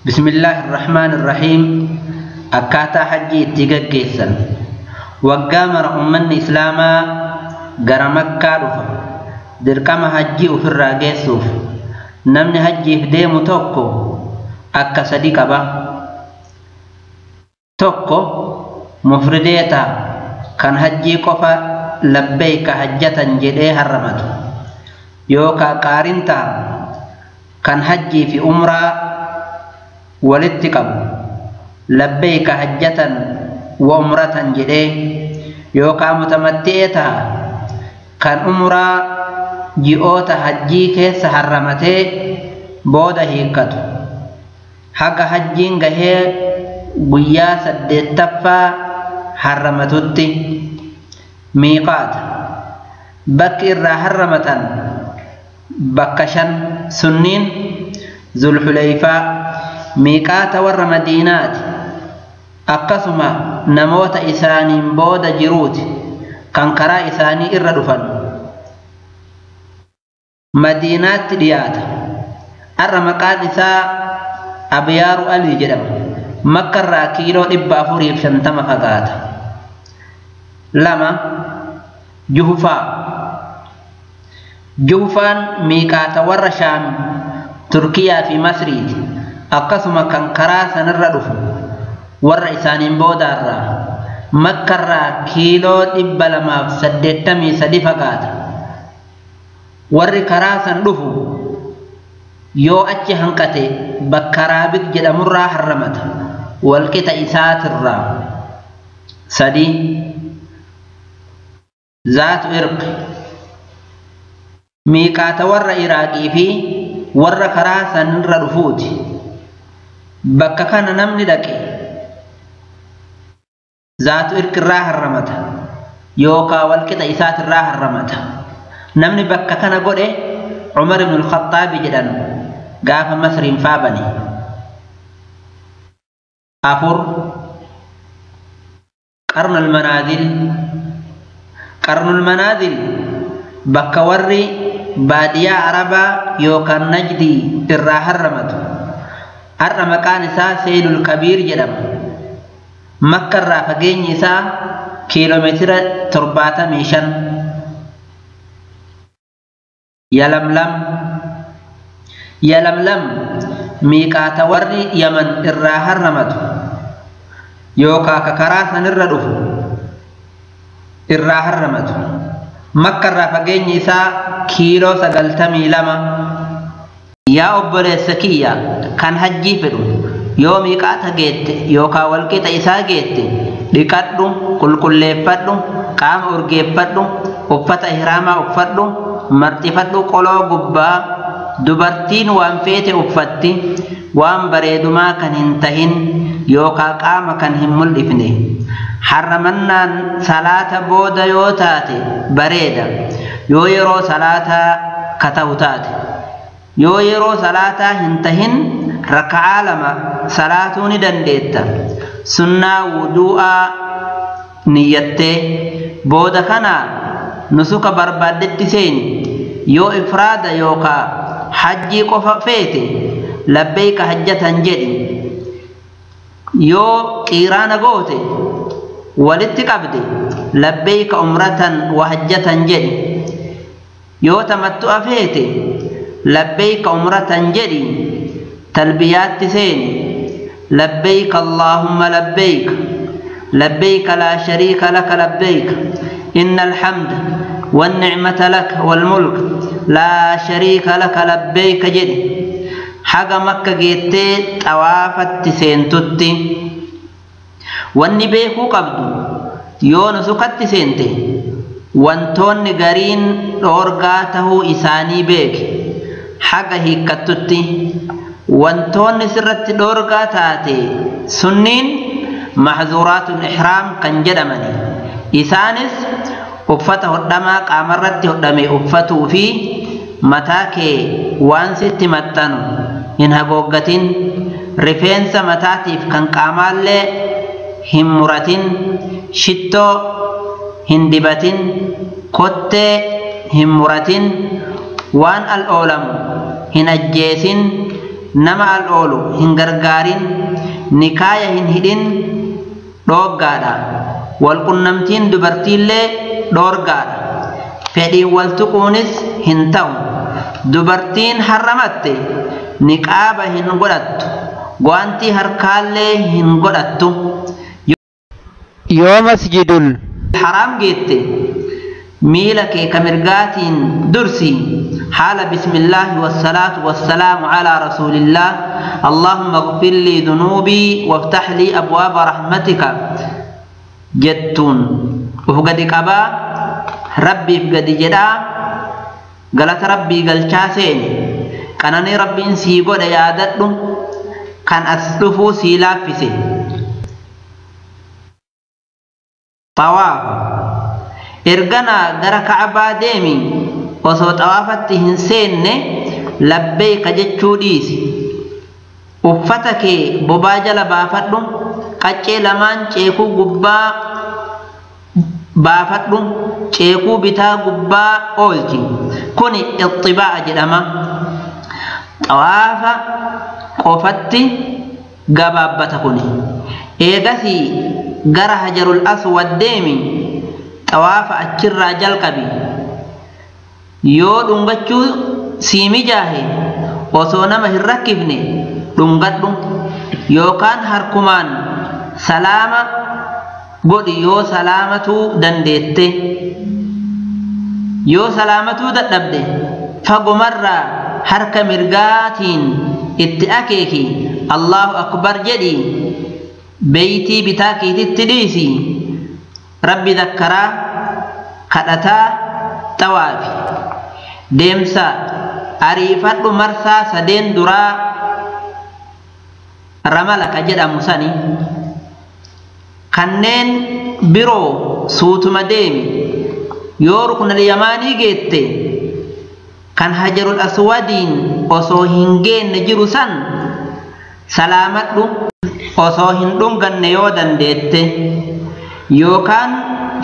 Bismillaahi Rahmaani Rahiim. Akkaataa hajjii itti gaggeessan. Waggaa mara ummanni Islaamaa gara Makkaa dhufa. Dirqama hajjii ofirraa geessuuf. Namni hajjiif deemu tokko akka sadi qaba. Tokko mufridee ta'a kan hajjii qofa labbeeyka hajjatan jedhee harramatu. Yookaa qaarin ta'a kan hajjii fi umraa walitti qabu. Labbeeyka hajjatan wa umratan jedhee. Yookaa mutamatti'ee ta'a kan umraa ji'oota hajjii keessa harramatee booda hiikkatu. Haga hajjiin gahee guyyaa 8ffaa harramatutti. Miiqaata bakki irraa harramatan bakka 5 sunniin Zulhuleyfaa miiqaata warra Madiinaati. Akkasuma namoota isaaniin booda jiruuti kan karaa isaanii irra dhufan. Madiinaatti dhiyaata. Har'a maqaan isaa Abyaaru Alii jedhama. Makkarraa kiiloo 450 fagaata. 2 Juhufaa. Juhufaan miiqaata warra Shaam, Turkiyaa fi Masriiti. Akkasuma kan karaa sanarra dhufu warra isaaniin boodaarraa Makkarraa kiiloo 283 fagaata. Warri karaa san dhufu yoo achi hanqate bakka Raabik jedhamurraa harramata. Walqixa isaatirraa. 3 Zaatu Irqi. Miiqaata warra Iraaqii fi warra karaa sanirra dhufuuti. Bakka kana namni dhaqe Zaatu Irqirraa harramata. Yookaa walqixa isaatirraa harramata. Namni bakka kana godhe Umar ibn al-Khattaab jedhan gaafa Masriin faabani. 4 Qarnul Manaazil. Qarnul Manaazil bakka warri baadiyaa Arabaa yookaan Najdii irraa harramatu. Har'a maqaan isaa Seelul Kabiir jedhama. Makkarraa fageenyi isaa kiiloomeetira 75. Yalamlam. Yalamlam miiqaata warri Yaman irraa harramatu yookaa ka karaa sanirra dhufu irraa harramatu. Makkarraa fageenyi isaa kiiloo 92. Yaa obboleessa kiyya kan hajjii fedhu yoo miiqaata geette yookaa walqixa isaa geette dhiqadhu, qulqulleeffadhu, qaama urgeeffadhu, uffata ihraamaa uffadhu, marxifadhu qoloo gubbaa. Dubartiin waan feete uffatti, waan bareedumaa kan hin tahin yookaa qaama kan hin mul'ifne. Harramannaan salaata booda yoo taate bareeda. Yoo yeroo salaataa ka ta'u taate. Yoo yeroo salaataa hin tahin raka'aa 2 salaatuu ni dandeetta. Sunnaa wudu'aa niyyattee booda kana nusuka barbaaddetti seeni. Yoo ifraada yookaa hajjii qofa feete labbeeyka hajjatan jedhi. Yoo qiiraana goote walitti qabde labbeeyka umratan wa hajjatan jedhi. Yoo tamattu'a feete labbeeyka umratan jedhi. Talbiyaatti seeni. Labbeeyka Allaahumma labbeeyka. Labbeeyka laa shariika laka labbeeyka. Innal hamda wan ni'mata laka wal mulk laa shariika laka labbeeyka jedhi. Haga Makka geettee xawaafatti seentutti. Wanni beekuu qabdu yoo nusukatti seente wantoonni gariin dhoorgaa tahuu isaanii beeki. Haga hiikkattutti wantoonni sirratti dhoorgaa taate sunniin mahzuuraatul ihraam kan jedhamani. Isaanis uffata hodhamaa qaamarratti hodhame uffatuu fi mataa kee waan sitti maxxanu hin hagooggatin, rifeensa mataatiif kan qaamaallee hin muratin, shittoo hin dibatin, kottee hin muratin, waan al oolamu hin ajjeesin, nama al oolu hin gargaarin, nikaaya hin hidhin dhooggaadha. Walqunnamtiin dubartiillee dhoorgaadha. Fedhiin wal tuquunis hin ta'u. Dubartiin harramatte niqaaba hin godhattu, gwaantii harkaallee hin godhattu. Yoo masjidul haraam geette miila kee ka mirgaatiin dursi. Haala bismillaahi wassalaatu wassalaamu alaa rasuulillaah. Allahumma ighfir lii dunuubii waftah lii abwaaba rahmatika jettuun uf gadi qabaa, rabbiif gadi jedhaa, galata rabbii galchaa seeni. Qananii rabbiin sii godhe yaadadhu, kan as dhufuu sii laaffise. Xawaafa. Erganaa gara Ka'abaa deemi, osoo xawaafatti hin seenne labbeeyka jechuu dhiisi. Uffata kee bobaa jala baafadhu, qaccee lamaan ceekuu gubbaa baafadhu, ceekuu bitaa gubbaa oolchi. Kuni ixxibaa'a jedhama. Xawaafa qofatti gabaabbata kuni. Eegasii gara Hajarul Aswad deemi, xawaafa achirraa jalqabi. Yoo dhungachuu sii mijaahe osoo nama hin rakkifne dhungadhu, yookaan harkumaan salaama godhi yoo salaamatuu dandeette. Yoo salaamatuu dadhabde fagomarraa harka mirgaatiin itti akeeki, Allahu akbar jedhi, beeytii bitaa keetitti dhiisi, rabbi zakkaraa kadhataa xawaafi. Deemsa ariifadhu marsaa sadeen duraa ramala ka jedhamu sani. Kanneen biroo suutuma deemi. Yoo ruknal yamaanii geette kan Hajarul Aswadiin osoo hin geenne jiru san salaamadhu, osoo hin dhunganne yoo dandeette, yookaan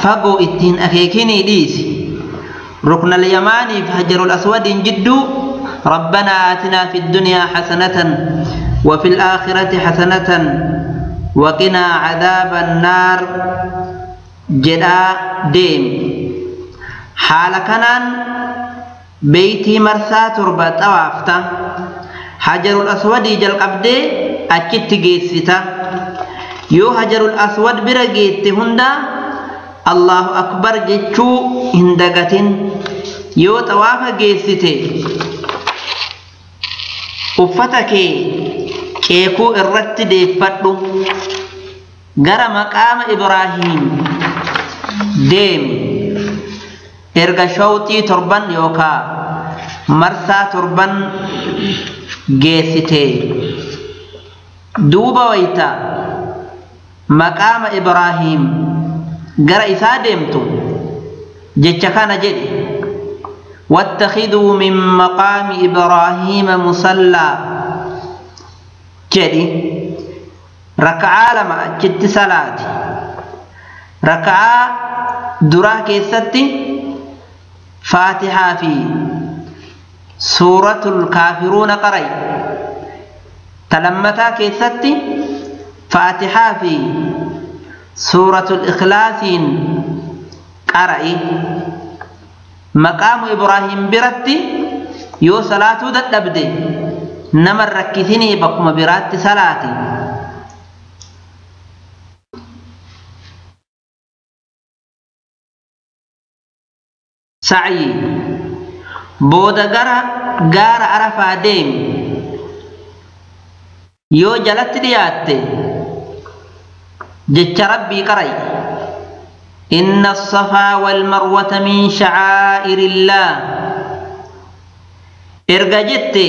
fagoo ittiin akeekinii dhiisi. Ruknal yamaaniif Hajarul Aswadiin jidduu rabbanaa aatinaa fi ddunyaa hasanatan wa fil aakhirati hasanatan wa qinaa cadaaba annaar jedhaa deemi. Haala kanaan beeytii marsaa 7 xawaafta. Hajarul Aswadii jalqabdee achitti geessita. Yoo Hajarul Aswad bira geette hundaa Allahu akbar jechuu hin dagatin. Yoo xawaafa geessite uffata kee ceekuu irratti deeffadhu. Gara maqaama Ibraahiim deemi. Erga shawxii 7 yookaa marsaa 7 geessite duuba wayta maqaama Ibraahiim gara isaa deemtu jecha kana jedhi: wattakhiduu min maqaami Ibraahiima musallaa jedhi. Raka'aa 2 achitti salaati. Raka'aa duraa keessatti Faatihaa fi suuratul kaafiruuna qara'i. Talammataa keessatti Faatihaa fi suuratul ikhlaasiin qara'i. Maqaamu Ibraahiim biratti yoo salaatuu dadhabde nama rakkisinii bakkuma biraatti salaati. Sa'yi booda gara gaara Arafaa deemi. Yoo jalatti dhiyaatte jecha rabbii qara'i: inna as-safaa wal marwata min sha'aa'irillah. Erga jette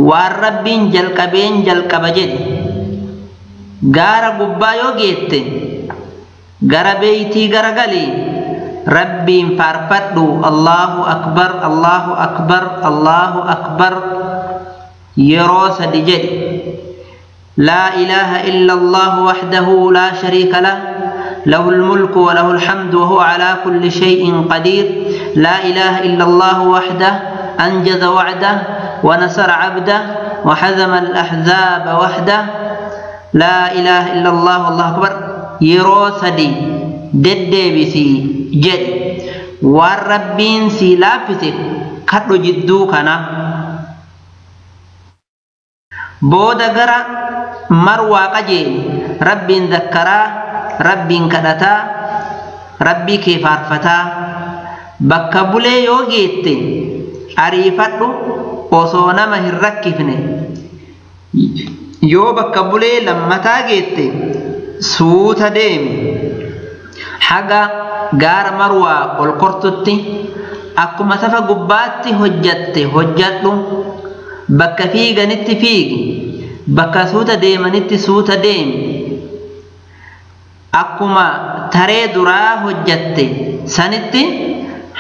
waan rabbiin jalqabeen jalqaba jedhi. Gaara gubbaa yoo geette gara beeytii garagali, rabbiin faarfadhu, Allahu akbar, Allahu akbar, Allahu akbar yeroo 3 jedhi. Laa ilaaha illa Allahu wahdahu laa shariika lah, lahul mulku wa lahul hamdu wa huwa alaa kulli shay'in qadiir. Laa ilaaha illa Allahu wahdah anjaza wa'dah wa nasara 'abdah وحزم الأحزاب وحده لا إله إلا الله والله أكبر يروسدي ددبسي جد والربين سلافسك كدو جدو كنا بودا غرا مروى قجيل ربين ذكرا ربين كدتا ربي كيف عرفتا bakka bulee yoo geette ariifadhu osoo nama hin rakkifne yoo bakka bulee lammataa geette suuta deemi haga gaara marwaa ol kortutti akkuma safa gubbaatti hojjatte hojjadhu bakka fiiganitti fiigi bakka suuta deemanitti suuta deemi akkuma taree duraa hojjatte sanitti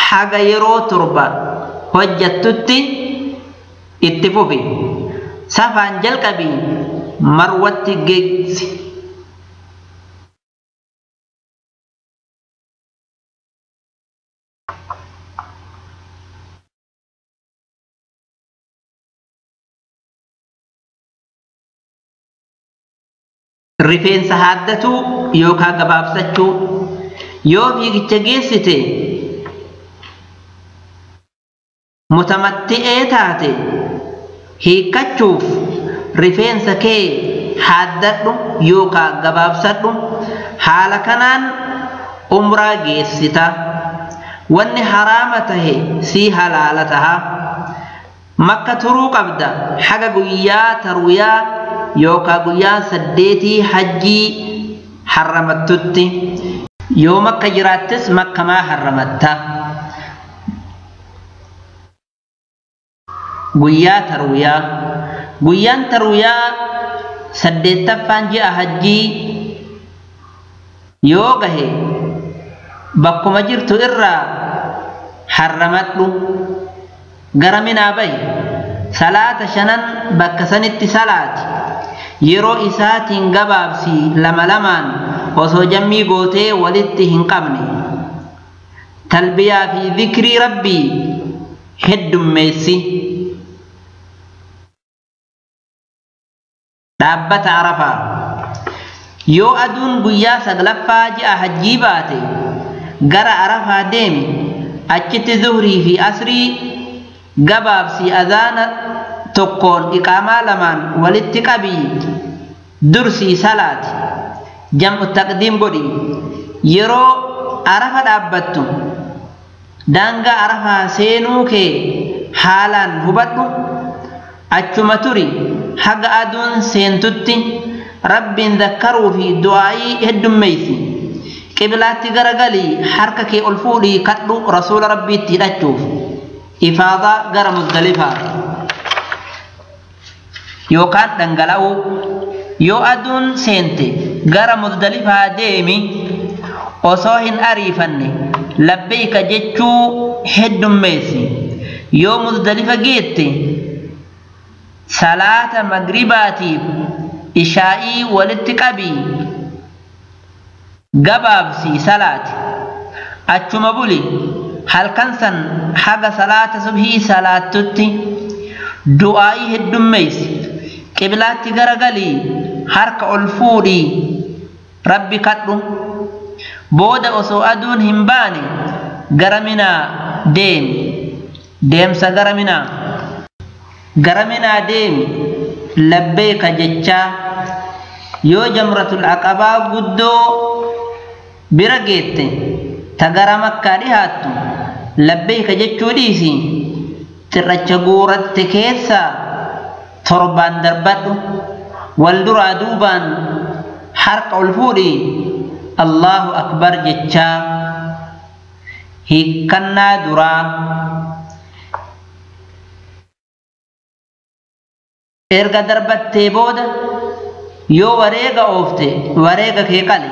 haga yeroo torba hojjattutti itti fufi safaan jalqabii marwatti geessi. Rifeensa haaddatuu yookaan gabaabsachuu yoo fiigicha geessite mutamatti'ee taate hiikkachuuf rifeensa kee haaddadhu yookaan gabaabsadhu haala kanaan umraa geessita wanni haraama tahe sii halaala taha makka turuu qabda haga guyyaa tarwiyaa yookaan guyyaa 8 hajjii harramattutti yoo makka jiraattis makka maa harramatta guyyaa tarwiyaa guyyaan tarwiyaa 8ffaan ji'a hajjii yoo gahe bakkuma jirtu irraa harramadhu gara minaa bahi salaata 5 bakka sanitti salaati yeroo isaatiin gabaabsi lama lamaan osoo jammii gootee walitti hin qabne talbiyaa fi dhikrii rabbii heddummeessi. Dhaabbata Arafaa yoo aduun guyyaa 9ffaa ji'a hajjii baate gara Arafaa deemi achitti zuhrii fi asrii gabaabsi azaana tokkoon iqaamaa lamaan walitti qabii dursii salaati jam'u taqdiim godhi yeroo Arafa dhaabbattu daangaa Arafaa seenuu kee haalaan hubadhu achuma turi haga aduun seentutti rabbiin zakkaruu fi du'aa'ii heddummeessi qiblaatti garagalii harka kee ol fuudhii kadhu rasuula rabbiitti hidhachuuf ifaadaa gara Muzdalifaa yookaan dhangala'uu yoo aduun seente gara Muzdalifaa deemi osoo hin ariifanne labbeeyka jechuu heddummeessi yoo Muzdalifa geette salaata magribaatiif ishaa'ii walitti qabii gabaabsii salaati achuma buli halkan san haga salaata subhii salaattutti du'aa'ii heddummeessi qiblaatti garagalii harka ol fuudhii rabbi kadhu booda osoo aduun hin baane gara minaa deemi deemsa gara minaa deemi labbeeka jechaa yoo jamratul aqabaa guddoo bira geette ta gara makkaa dhihaattu labbeeka jechuu dhiisi xirracha guuratte keessaa 7 darbadhu wal duraa duubaan harka ol fuudhii Allahu akbar jechaa hiikkannaa duraa erga darbattee booda yoo wareega oofte wareega kee qali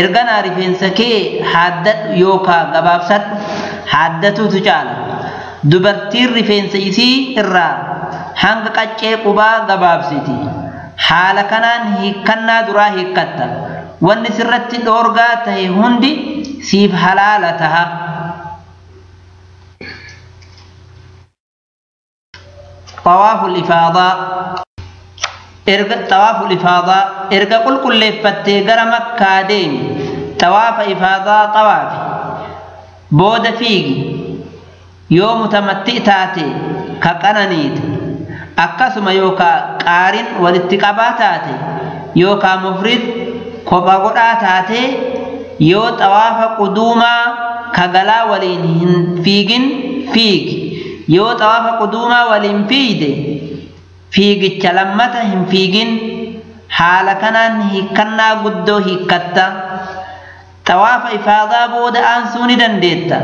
erganaa rifeensa kee haaddadhu yookaan gabaabsadhu haaddatuutu caala dubartiin rifeensa isii irraa hanga qaccee qubaa gabaabsiti haala kanaan hiikkannaa duraa hiikkatta wanni sirratti dhoorgaa tahe hundi siif halaala taha. Xawaaful ifaadaa erga xawaaful ifaadaa erga qulqulleeffattee gara Makkaa deemi. Xawaafa ifaadaa xawaafi booda fiigi. Yoo mutamatti taate ka qananiite, akkasuma yookaa qaarin walitti qabaa taate, yookaa mufrid kopha godhaa taate, yoo xawaafa quduumaa ka galaa waliin hin fiigin fiigi. Yoo xawaafa quduumaa waliin fiigde fiigicha lammata hin fiigin. Haala kanaan hiikkannaa guddoo hiikkatta. Xawaafa ifaadaa booda aansuu ni dandeetta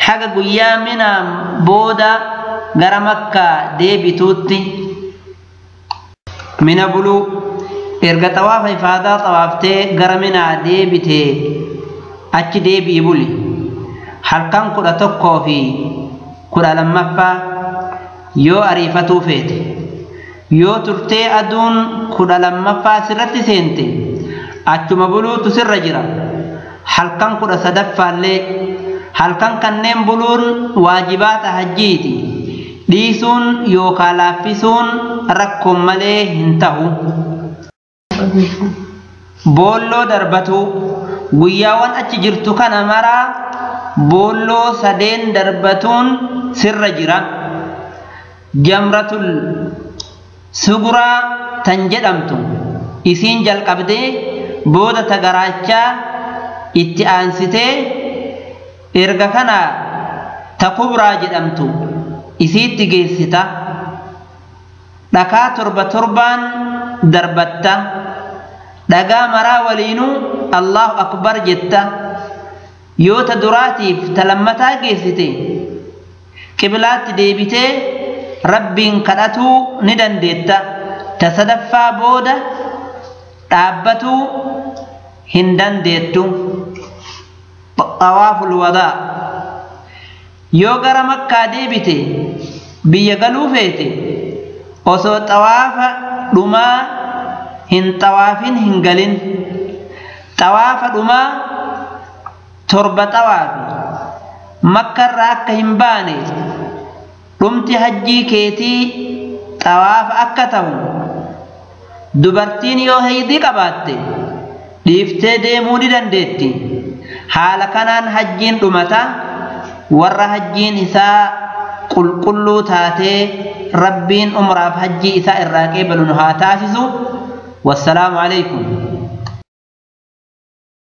haga guyyaa Minaa booda gara Makkaa deebituutti. Mina buluu. Erga xawaafa ifaadaa xawaaftee gara Minaa deebitee achi deebi'i buli. Halkan 11 fi 12ffaa yoo ariifatuu feete. Yoo turtee aduun 12ffaa sirratti seente achuma buluutu sirra jira. Halkan 13ffaallee halkan kanneen buluun waajibaata hajjiiti. Dhiisuun yookaa laaffisuun rakkoon malee hin ta'u. Boolloo darbatuu. Guyyaawwan achi jirtu kana maraa boolloo 3 darbatuun sirra jira. Jamratul Suguraa tan jedhamtu isiin jalqabdee booda ta garaachaa itti aansitee erga kana ta kubraa jedhamtu isiitti geessita. Dhakaa 7 7 darbatta. Dhagaa maraa waliinuu Allahu akbar jetta. Yoo ta duraatiif ta lammataa geessite qiblaatti deebitee Rabbiin kadhatuu ni dandeetta. Ta sadaffaa booda dhaabbatuu hin dandeettu. Xawaaful wadaa. Yoo gara Makkaa deebite biyya galuu feete osoo xawaafa dhumaa hin xawaafin hin galin. Xawaafa dhumaa 7 xawaafi. Makkarraa akka hin baane dhumti hajjii keetii xawaafa akka ta'u. Dubartiin yoo haydii qabaatte dhiiftee deemuu ni dandeetti. Haala kanaan hajjiin dhumata. Warra hajjiin isaa qulqulluu taatee Rabbiin umraaf hajjii isaa irraa qeebalu nu haa taasisu. Wassalaamu alaikum.